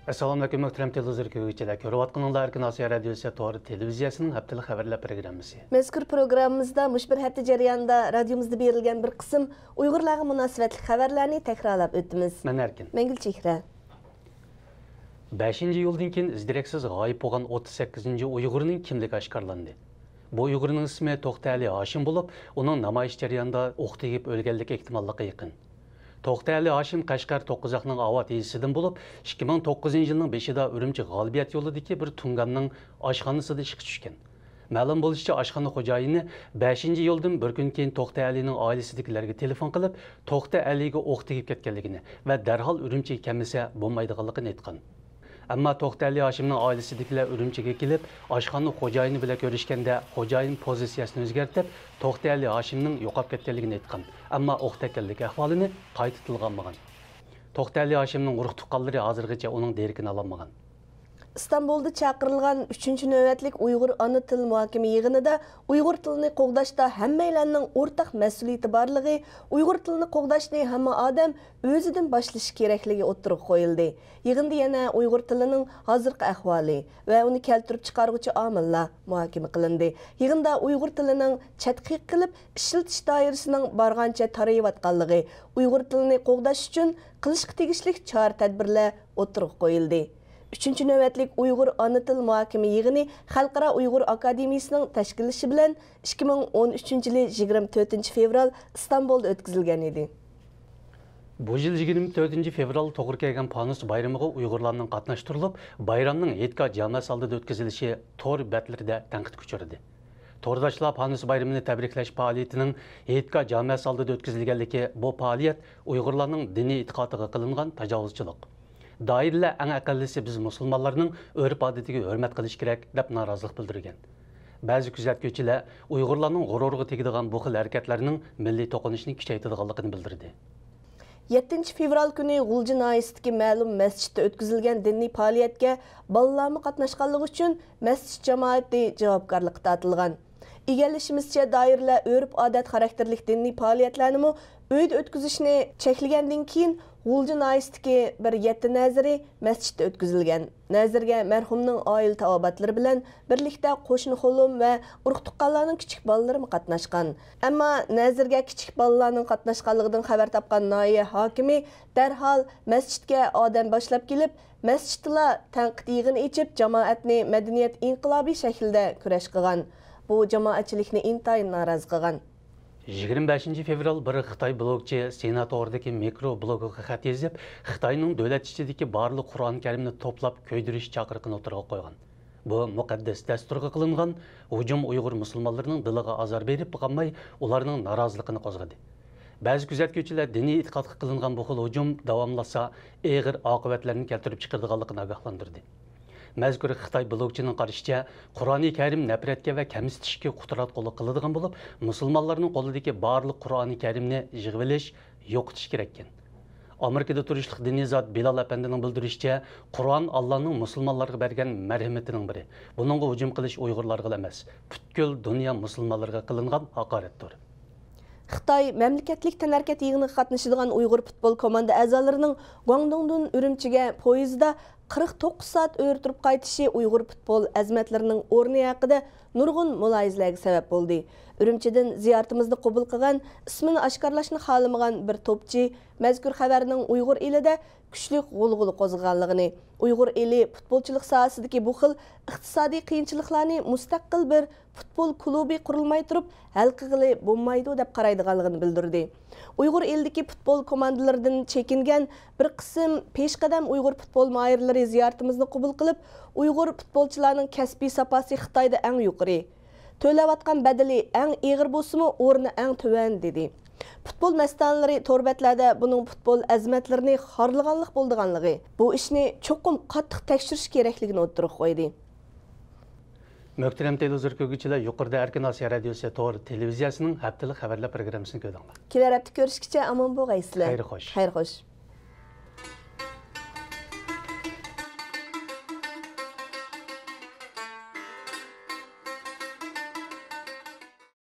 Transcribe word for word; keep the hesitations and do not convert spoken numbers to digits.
ئەسسالامۇئەلەيكۇم، مۆھتەرەم تېلېۋىزور كۆرگۈچىلەر. كۆرۈۋاتقىنىڭلار ئەركىن ئاسىيا رادىيوسى تور تېلېۋىزىيەسىنىڭ ھەپتىلىك خەۋەرلەر پروگراممىسى. مەزكۇر پروگراممىمىزدا مۇشۇ بىر ھەپتە جەريانىدا رادىيومىزدا بېرىلگەن بىر قىسىم ئۇيغۇرلارغا مۇناسىۋەتلىك خەۋەرلەرنى تەكرارلاپ ئۆتىمىز. مەن ئەركىن. مەن گۈلچېھرە. بەشىنچى ئىيۇلدىن كېيىن ئىز دېرەكسىز غايىب بولغان ئوتتۇز سەككىزىنچى ئۇيغۇرنىڭ كىملىكى ئاشكارىلاندى. بۇ ئۇيغۇرنىڭ ئىسمى توختى ئەلى ھاشىم بولۇپ، ئۇنىڭ نامايىش جەريانىدا ئوق تېگىپ ئۆلگەنلىك ئېھتىماللىقى يېقىن. توختى ئەلى ھاشىم قەشقەر توققۇزاقنىڭ ئاۋات يېزىسىدىن بولۇپ، ئىككى مىڭ توققۇزىنچى يىلنىڭ بېشىدا ئۈرۈمچى غالىبىيەت يولىدىكى بىر تۇڭگاننىڭ ئاشخانىسىدا ئىشقا چۈشكەن. مەلۇم بولۇشىچە، ئاشخانا خوجايىنى بەشىنچى ئىيۇلدىن بىر كۈن كېيىن توختى ئەلىنىڭ ئائىلىسىدىكىلەرگە تېلېفون قىلىپ، توختى ئەلىگە ئوق تېگىپ كەتكەنلىكىنى ۋە دەرھال ئۈرۈمچىگە كەلمىسە بولمايدىغانلىقىنى ئېيتقان. ئەمما توختى ئەلى ھاشىمنىڭ ئائىلىسىدىكىلەر ئۈرۈمچىگە كېلىپ، ئاشخانا خوجايىنى بىلەن كۆرۈشكەندە، خوجايىن پوزىتسىيەسىنى ئۆزگەرتىپ، توختى ئەلى ھاشىمنىڭ يوقاپ كەتكەنلىكىنى ئېيتقان، ئەمما ئوق تەگكەنلىك ئەھۋالىنى قايتا تىلغا ئالمىغان. توختى ئەلى ھاشىمنىڭ ئۇرۇق-تۇغقانلىرى ھازىرغىچە ئۇنىڭ دېرىكىنى ئالالمىغان. ئىستانبۇلدا چاقىرىلغان ئۈچىنچى نۆۋەتلىك ئۇيغۇر ئانا تىل مۇھاكىمە يىغىنىدا ئۇيغۇر تىلىنى قوغداشتا ھەممەيلەننىڭ ئورتاق مەسئۇلىيىتى بارلىقى، ئۇيغۇر تىلىنى قوغداشنى ھەممە ئادەم ئۆزىدىن باشلىشى كېرەكلىكى ئوتتۇرىغا قويۇلدى. يىغىندا يەنە ئۇيغۇر تىلىنىڭ ھازىرقى ئەھۋالى ۋە ئۇنى كەلتۈرۈپ چىقارغۇچى ئامىللار مۇھاكىمە قىلىندى. يىغىندا ئۇيغۇر تىلىنىڭ چەتقىقى قىلىپ ئىشلىتىش دائىرىسىنىڭ بارغانچە تارىيىۋاتقانلىقى، ئۇيغۇر تىلىنى قوغداش ئۈچۈن قىلىشقا تېگىشلىك چارە-تەدبىرلەر ئوتتۇرىغا قويۇلدى. ئۈچىنچى نۆۋەتلىك ئۇيغۇر ئانا تىل مۇھاكىمە يىغىنى خەلقئارا ئۇيغۇر ئاكادېمىيىسىنىڭ تەشكىللىشى بىلەن ئىككى مىڭ ئون ئۈچىنچى يىلى يىگىرمە تۆتىنچى فېۋرال ئىستانبۇلدا ئۆتكۈزۈلگەن ئىدى. بۇ يىل يىگىرمە تۆتىنچى فېۋرال توغرا كەلگەن پانۇس بايرىمىغا ئۇيغۇرلارنىڭ قاتناشتۇرۇلۇپ، بايرامنىڭ ھېيتگاھ جامەسى ئالدىدا ئۆتكۈزۈلۈشى تور بەتلىرىدە تەنقىدكە ئۇچرىدى. تورداشلار پانۇس بايرىمىنى تەبرىكلەش پائالىيىتىنىڭ ھېيتگاھ جامەسى ئالدىدا ئۆتكۈزۈلگەنلىكى بۇ پائالىيەت ئۇيغۇرلارنىڭ دىنىي ئېتىقادىغا قىلىنغان تاجاۋۇزچىلىق. دائىرىلەر ئەڭ ئەقەللىسى بىز مۇسۇلمانلارنىڭ ئۆرپ-ئادىتىگە ھۆرمەت قىلىش كېرەك، دەپ نارازىلىق بىلدۈرگەن. بەزى كۆزەتكۈچىلەر ئۇيغۇرلارنىڭ غۇرۇرىغا تېگىدىغان بۇ خىل ھەرىكەتلەرنىڭ مىللىي توقۇنۇشنى كۈچەيتىدىغانلىقىنى بىلدۈردى. يەتتىنچى فېۋرال كۈنى غۇلجا ناھىيەسىدىكى مەلۇم مەسچىتتە ئۆتكۈزۈلگەن دىنىي پائالىيەتكە بالىلارمۇ قاتناشقانلىقى ئۈچۈن مەسچىت جامائىتى جاۋابكارلىققا تارتىلغان. ئىگىلىشىمىزچە، دائىرىلەر ئۆرپ-ئادەت خاراكتېرلىك دىنىي پائالىيەتلەرنىمۇ ئۆيدە ئۆتكۈزۈشنى چەكلىگەندىن كېيىن، غۇلجا ناھىيەسىدىكى بىر يەتتە نەزىرى مەسچىتتە ئۆتكۈزۈلگەن. نەزىرگە مەرھۇمنىڭ ئائىلە تاۋابىئاتلىرى بىلەن بىرلىكتە قوشنا-قولۇم ۋە ئۇرۇق-تۇغقانلارنىڭ كىچىك بالىلىرىمۇ قاتناشقان. ئەمما نەزىرگە كىچىك بالىلارنىڭ قاتناشقانلىقىدىن خەۋەر تاپقان ناھىيە ھاكىمى دەرھال مەسچىتكە ئادەم باشلاپ كېلىپ، مەسچىتتىلا تەنقىد يىغىنى ئېچىپ، جامائەتنى مەدەنىيەت ئىنقىلابى شەكلىدە كۈرەش قىلغان. بۇ جامائەتچىلىكنى ئىنتايىن نارازى قىلغان. يىگىرمە بەشىنچى فېۋرال بىر خىتاي بلوگچى سىنا توغرىدىكى مىكرو بلوگىغا خەت يېزىپ، خىتاينىڭ دۆلەت ئىچىدىكى بارلىق قۇرئان كەرىمنى توپلاپ كۆيدۈرۈش چاقىرىقىنى ئوتتۇرىغا قويغان. بۇ مۇقەددەس دەستۇرغا قىلىنغان ھۇجۇم ئۇيغۇر مۇسۇلمانلىرىنىڭ دىلىغا ئازار بېرىپ قالماي، ئۇلارنىڭ نارازىلىقىنى قوزغىدى. بەزى كۆزەتكۈچىلەر دىنىي ئېتىقادقا قىلىنغان بۇ خىل ھۇجۇم داۋاملاشسا، ئېغىر ئاقىۋەتلەرنى كەلتۈرۈپ چىقىرىدىغانلىقىنى ئاگاھلاندۇردى. مەزكۇر خىتاي بلوگچىنىڭ قارىشىچە، قۇرئانى كەرىم نەپرەتكە ۋە كەمسىتىشكە قۇتراتقۇلۇق قىلىدىغان بولۇپ، مۇسۇلمانلارنىڭ قولىدىكى بارلىق قۇرئانى كەرىمنى يىغىۋېلىش، يوقىتىش كېرەككەن. ئامېرىكىدا تۇرۇشلۇق دىنىي زات بىلال ئەپەندىنىڭ بىلدۈرۈشىچە، قۇرئان ئاللانىڭ مۇسۇلمانلارغا بەرگەن مەرھىمىتىنىڭ بىرى. بۇنىڭغا ھۇجۇم قىلىش ئۇيغۇرلارغىلا ئەمەس، پۈتكۈل دۇنيا مۇسۇلمانلىرىغا قىلىنغان ھاقارەتتۇر. خىتاي مەملىكەتلىك تەنھەرىكەت يىغىنىغا قاتنىشىدىغان ئۇيغۇر پۇتبول كوماندا ئەزالىرىنىڭ گۇاڭدۇڭدىن ئۈرۈمچىگە پويىزدا قىرىق توققۇز سائەت ئۆرە تۇرۇپ قايتىشى ئۇيغۇر پۇتبول ئەزىمەتلىرىنىڭ ئورنى ھەققىدە نۇرغۇن مۇلاھىزىلەرگە سەۋەب بولدى. ئۈرۈمچىدىن زىيارىتىمىزنى قوبۇل قىلغان، ئىسمىنى ئاشكارىلاشنى خالىمىغان بىر توپچى مەزكۇر خەۋەرنىڭ ئۇيغۇر ئېلىدە كۈچلۈك غۇلغۇلا قوزغىغانلىقىنى، ئۇيغۇر ئېلى پۇتبولچىلىق ساھەسىدىكى بۇ خىل ئىقتىسادىي قىيىنچىلىقلارنى مۇستەقىل بىر پۇتبول كۇلۇبى قۇرۇلماي تۇرۇپ ھەل قىلغىلى بولمايدۇ، دەپ قارايدىغانلىقىنى بىلدۈردى. ئۇيغۇر ئېلىدىكى پۇتبول كوماندىلىرىدىن چېكىنگەن بىر قىسىم پېشقەدەم ئۇيغۇر پۇتبول ماھىرلىرى زىيارىتىمىزنى قوبۇل قىلىپ، ئۇيغۇر پۇتبولچىلارنىڭ كەسپىي ساپاسى خىتايدا ئەڭ يۇقىرى، تۆلەۋاتقان بەدىلى ئەڭ ئېغىر بولسىمۇ، ئورنى ئەڭ تۆۋەن، دېدى. پۇتبول مەستانىلىرى تور بەتلەردە بۇنىڭ پۇتبول ئەزىمەتلىرىنى خارلىغانلىق بولىدىغانلىقى، بۇ ئىشنى چوقۇم قاتتىق تەكشۈرۈش كېرەكلىكىنى ئوتتۇرىغا قويدى. مۆھتەرەم تېلېۋىزور كۆرگۈچىلەر، يۇقىرىدا ئەركىن ئاسىيا رادىيوسى تور تېلېۋىزىيەسىنىڭ ھەپتىلىك خەۋەرلەر پروگراممىسىنى كۆردۈڭلار. كېلەر ھەپتە كۆرۈشكىچە ئامان بولغايسىلەر. خەير خوش. خەير خوش.